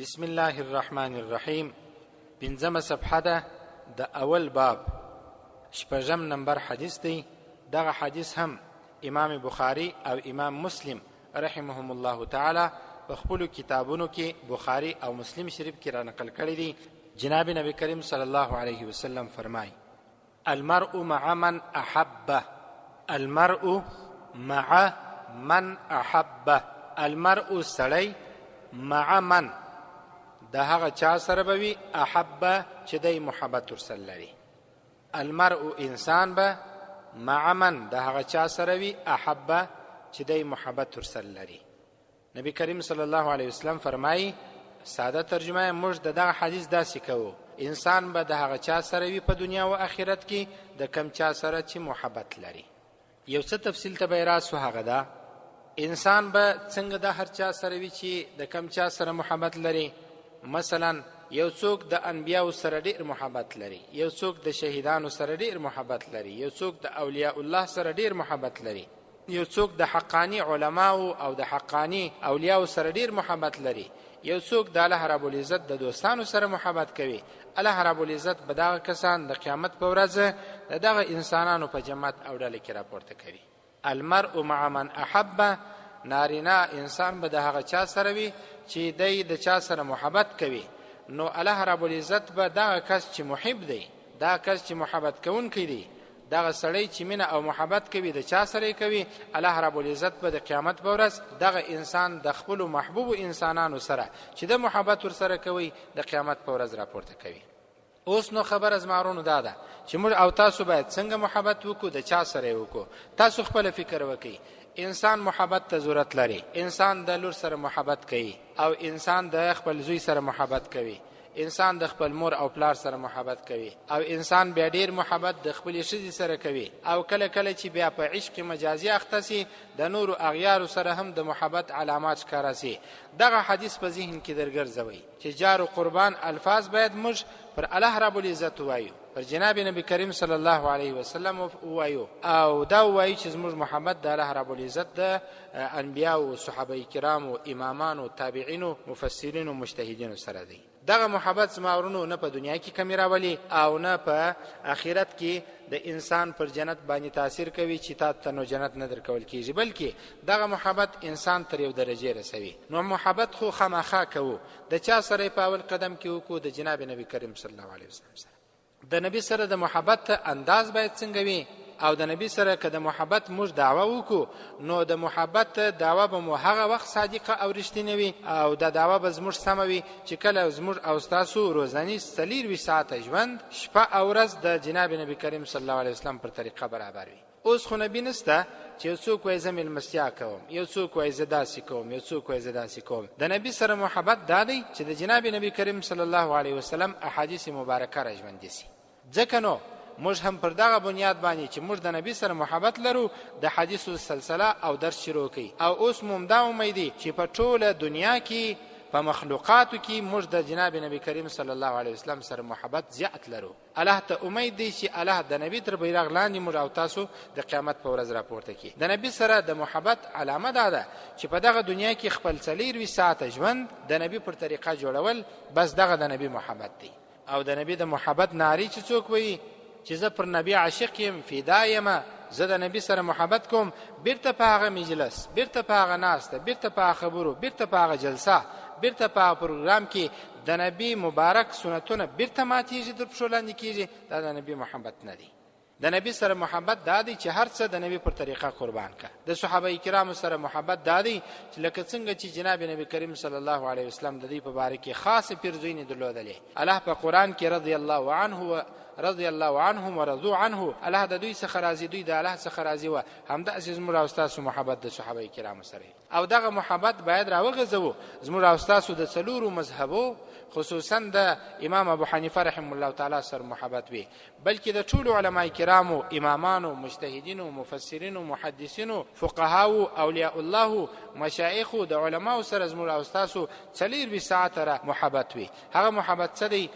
بسم الله الرحمن الرحیم. پنځمه صفحه ده، د اول باب شپږم نمبر حدیث دی. دغه حدیث هم امام بخاری او امام مسلم رحمهم الله تعالی په خپلو کتابونو کې، بخاری او مسلم شریف کې را نقل کړی دی. جناب نبی کریم صلی الله علیه وسلم فرمای: المرء مع من احب، المرء مع من احب. المرء سړی، مع من د هغه چا سره به وي، احب چې دی محبت ورسره لري. المرء انسان به، مع من د هغه چا سره وي، احب چې دی محبت ورسره لري. نبی کریم صلی الله علیه وسلم فرمایي، ساده ترجمه موږ د دغه حدیث داسې کوو: انسان به د هغه چا سره وي په دنیا او آخرت کې د کم چا سره چې محبت لري. یو څه تفصیل ته به راسو، هغه ده انسان به څنګه د هر چا سره وي چې د کم چا سره محبت لري. مثلا یو څوک د انبیاو سره ډیر محبت لري، یو څوک د شهیدانو سره ډیر محبت لري، یو څوک د اولیاء الله سره ډیر محبت لري، یو څوک د حقانی علماو او د حقانی اولیاء سره ډیر محبت لري، یو څوک د الله رب العزت د دوستانو سره محبت کوي. الله رب العزت به دغه کسان د قیامت په ورځ د دغه انسانانو په جماعت او ډله کې راپورته کوي. المرء مع من احب، نارینه انسان به د هغه چا سره وي چې دی د چا سره محبت کوي. نو الله رب العزت به دغه کس چې محب دی، دا کس چې محبت کوونکی دی، دغه سړی چې مینه او محبت کوي د چا سره کوي، الله رب العزت به د قیامت په ورځ دغه انسان د خپلو محبوبو انسانانو سره چې د محبت ورسره کوي د قیامت په ورځ راپورته کوي. اوس نو خبره زما ورونو دا ده چې موږ او تاسو باید څنګه محبت وکړو، د چا سره وکړو؟ تاسو خپل فکر وکړئ. انسان محبت ته ضرورت لري. انسان د لور سره محبت کوي او انسان د خپل زوی سره محبت کوي، انسان د خپل مور او پلار سره محبت کوي، او انسان بیا ډیر محبت د خپلې ښځې سره کوي، او کله کله چې بیا په عشق مجازي اخته سي د نورو اغیارو سره هم د محبت علامات ښکاره سي. دغه حدیث په ذهن کې درګرځوئ چې جار و قربان الفاظ باید موږ پر الله رب العزت وایو، پر جناب نبی کریم صلی الله علیه وسلم وایو، او دا وایو چې زموږ محبت د الله رب العزت د انبیاو، صحابه کرامو، امامانو، تابعینو، مفسرینو، مجتهدینو سره دی. دغه محبت زما ورونو نه په دنیا کې کمی راولي او نه په آخرت کې د انسان پر جنت باندې تاثیر کوي چې تا ته نو جنت نه درکول کیږي، بلکې دغه محبت انسان تر یو درجه رسوي. نو محبت خو خامخا کوو، د چا سره په اول قدم کې وکړو؟ د جناب نبی کریم صلی الله علیه وسلم سره. د نبی سره د محبت انداز باید څنګه وي؟ او د نبی سره که د محبت موږ دعوه وکړو نو د محبت دعوه به مو هغه وخت صادقه او رښتینې وي او دا دعوه به زموږ سمه وي چې کله زموږ او ستاسو روزنی 24 ساعته ژوند شپه او ورځ د جناب نبی کریم صلی الله علیه وسلم پر طریقه برابر وي. اوس خو نبی نسته چې یو څوک وایي زه مېلمستیا کوم، یو څوک وایي زه داسې کوم، یو څوک وایي زه داسې کوم. د نبی سره محبت دا دی چې د جناب نبی کریم صلی الله علیه وسلم احادیث مبارکه را ژوندي سي. ځکه نو موږ هم پر دغه بنیاد باندې چې موږ د نبی سره محبت لرو د حدیثو سلسله او درس شروع کړي، او اوس مو دا امید دی چې په ټوله دنیا کې په مخلوقاتو کې موږ د جناب نبی کریم صلی الله علیه وسلم سره محبت زیات لرو. الله ته امید دی چې الله د نبی تر بیرغ لاندې موږ او تاسو د قیامت په ورځ راپورته کړي. د نبی سره د محبت علامه دا ده چې په دغه دنیا کې خپل 24 ساعته ژوند د نبی پر طریقه جوړول، بس دغه د نبی محبت دی. او د نبی د محبت ناری چې څوک وایي چې زه پر نبی عاشق یم، فدا یم، زه د نبی سره محبت کوم، بیرته په هغه مجلس، بیرته په هغه ناسته، بیرته په هغه خبرو، بیرته په هغه جلسه، بیرته په هغه پروګرام کې د نبی مبارک سنتونه بیرته ماتیږي، تر پښو لاندې کیږي، دا د نبی محبت نه دی. د نبی سره محبت دا دی چې هر څه د نبی پر طریقه قربان کا. د صحابه کرامو سره محبت دا دی چې لکه څنګه چې جناب نبی کریم صلی الله علیه وسلم د دې په باره کې خاصه پیرزوینې درلودلې. الله په قرآن کې رضی الله عنه و رضی الله عنهم ورضوا عنه، الله د دوی څخه راضي، دوی د الله څخه راضي و. همداسې زموږ او ستاسو محبت د صحابه کرامو سره، او دغه محبت باید راوغځوو زموږ او ستاسو د څلورو مذهبو، خصوصا د امام ابو حنیفه رحم الله تعالی سره محبت وي، بلکې د ټولو علما کرامو، امامانو، مجتهدینو، مفسرینو، محدثینو، فقهاو، اولیاء الله، مشایخو، د علماو سره زموږ او ستاسو 24 ساعته را محبت وي. هغه محبت څه دی؟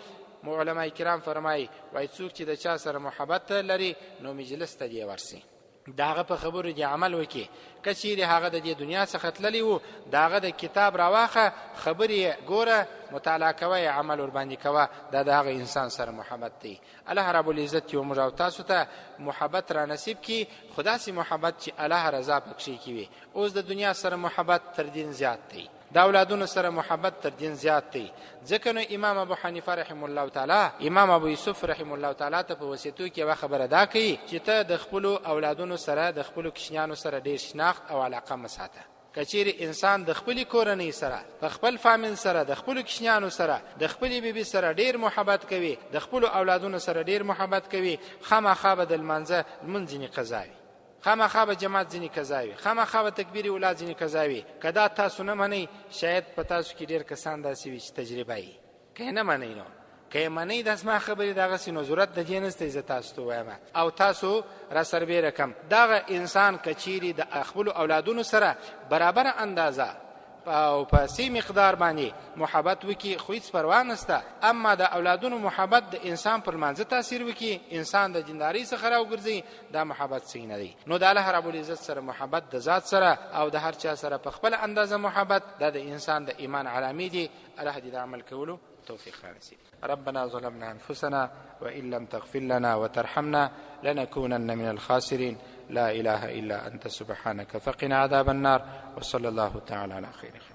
علما کرام فرمایي، وایي څوک چې د چا سره محبت لري نو مجلس ته دې ورسي. د هغه په خبرو دې عمل وکړي. که چیرې هغه د دې دنیا څخه تللی وو، د هغه د کتاب راواخه، خبرې یې ګوره، مطالعه کوه یې، عمل ورباندې کوه. دا د هغه انسان سره محبت دی. الله رب العزت یو موږ او تاسو ته محبت را نصیب کړي، خو داسې محبت چې الله رضا پکښې کې وي. اوس د دنیا سره محبت تر دین زیات دی، د اولادونو سره محبت تر دین زیات دی. ځکه نو امام ابو حنیفه رحم الله تعالی امام ابو یوسف رحم الله تعالی ته په وصیتو کې یوه خبره دا کوي چې ته د خپلو اولادونو سره، د خپلو کوچنیانو سره ډیر شناخت او علاقه مه ساته. که چیرې انسان د خپلې کورنۍ سره، په خپل فامیل سره، د خپلو کوچنیانو سره، د خپلې بیبي سره ډیر محبت کوي، د خپلو اولادونو سره ډیر محبت کوي، خامخا به د لمانځه لمونځ ځینې قضا وي، خامخا به جماعت ځینې قضا وي، خامخا به تکبیر اولا ځینې قضا وي. که دا تاسو نه منئ، شاید په تاسو کې ډیر کسان داسې وي چې تجربه یې، که یې نه منئ نو که یې منئ دا زما خبرې دغسې، نو ضرورت د دې نشته زه تاسو ته ووایم او تاسو را سربېره کم. دغه انسان که چیرې د خپلو اولادونو سره برابره اندازه او په سي مقدار باندې محبت وکي، خو هیڅ پروا نشته. اما د اولادونو محبت د انسان پر لمانځه تاثیر وکي، انسان د دیندارۍ څخه راوګرځي، دا محبت صحیح نه دی. نو د الله رب العزت سره محبت، د ذات سره او د هر چا سره په خپل اندازه محبت، دا د انسان د ایمان علامې دي. الله دې د عمل کولو توفیق را نصیب. ربنا ظلمنا أنفسنا وإن لم تغفر لنا وترحمنا لنكونن من الخاسرين. لا إله إلا أنت سبحانك فقنا عذاب النار. وصلى الله تعالى على خير خلق.